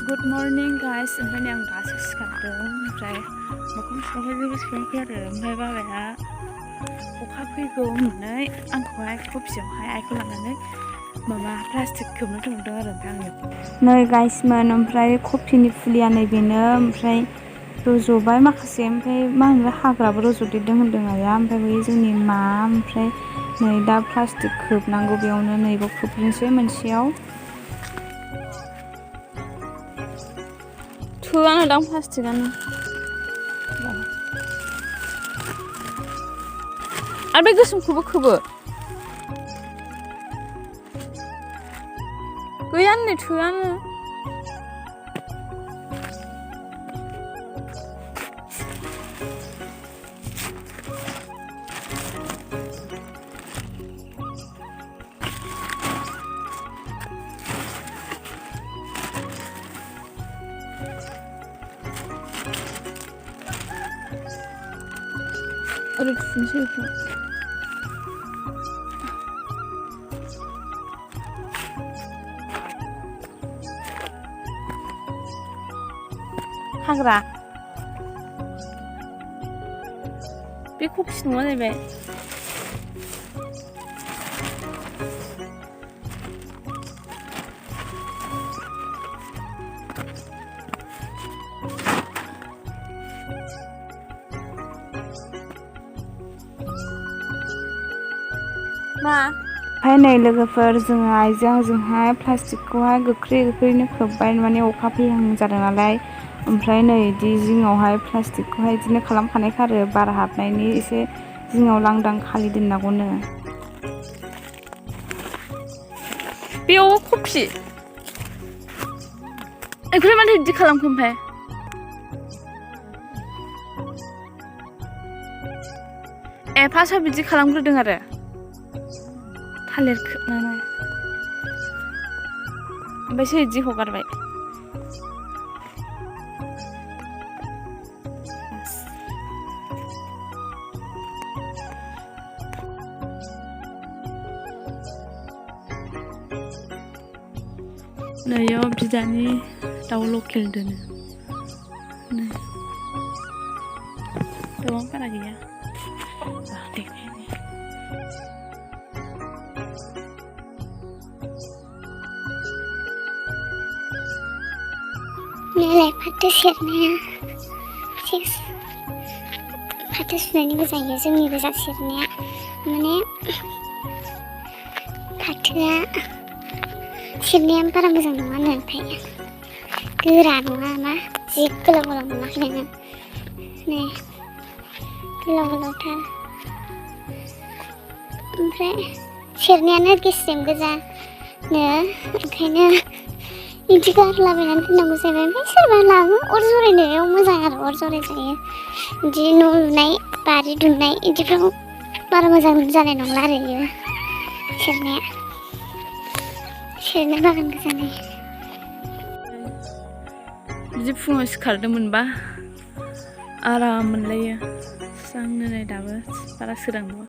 Good morning guys, ओमफ्राय आं दासो सिखारदों ओमफ्राय मोखां सुखांबाय आरो ओमफ्राय बाबाया अखा फैगौ होननानै आंखौहाय कफियावहाय आइखौ लानानै माबा प्लास्टिक खोबनो थिनहरदों आरो ओमफ्राय आङो नै गाइसमोन ओमफ्राय कफिनि फुलिया नैबेनो ओमफ्राय रज'बाय माखासे ओमफ्राय मा होनो हाग्राबो रज'देरदों होनदों आइया ओमफ्राय बै जोंनि मा ओमफ्राय नै दा प्लास्टिक खोबनांगौ बेयावनो नैबो खोबनोसै मोनसेयाव थोआनो दां प्लास्टिकआनो आरो बे गोसोमखौबो खोबो गैयानो नै थोआनो ओरै थुनोसै बेखौ हाग्रा बे कफि नङा जाहैबाय मा ओमफ्राय नै लोगोफोर जोङो आइजों आंजोंहाय प्लास्टिकखौहाय गोख्रैनो खोब्बाय माने अखा फैहां जादों नालाय ओमफ्राय नै बिदि जिङावहाय प्लास्टिकखौहाय बिदिनो खालामखानायखा आरो बार हाबनायनि एसे जिङाव लांदां खालि दोननांगौनो बेयाव कफि ओमफ्राय मानो बिदि खालामखो ओमफ्राय ए फार्स्टआव बिदि खालामग्रोदों आरो थालिर खोबनानै ओमफ्रायसो बिदि हगारबाय नैयाव बिदानि दाउ लकेल दोनो नै गोबां बारा गैया Nilai faथो सेरनाया फाथो सुनायनिबो जायो जोंनि गोजा सेरनाया माने फाथोआ सेरनाया बारा मोजां नङानो ओमफ्राय गोरा नङा मा जि गोलाव नुवाखै नोङो नै गोलावथार ओमफ्राय सेरनायानो गेस्रेम गोजानो ओंखायनो बिदि गारलाबायनानै दोननांगौ जाहैबाय ओमफ्राय सोरबा लाङो अर जरायनायाव मोजां आरो अर जरायजायो बिदि न' लुनाय बारि दुमनाय बिदिफ्राव बारा मोजां जानाय नंला आरो बेयो सेरनो बागान गोजानै बिदि फुङाव सिखारदोंमोनबा आराम मोनलायो स्रांनो नै दाबो बारा सोरां नङा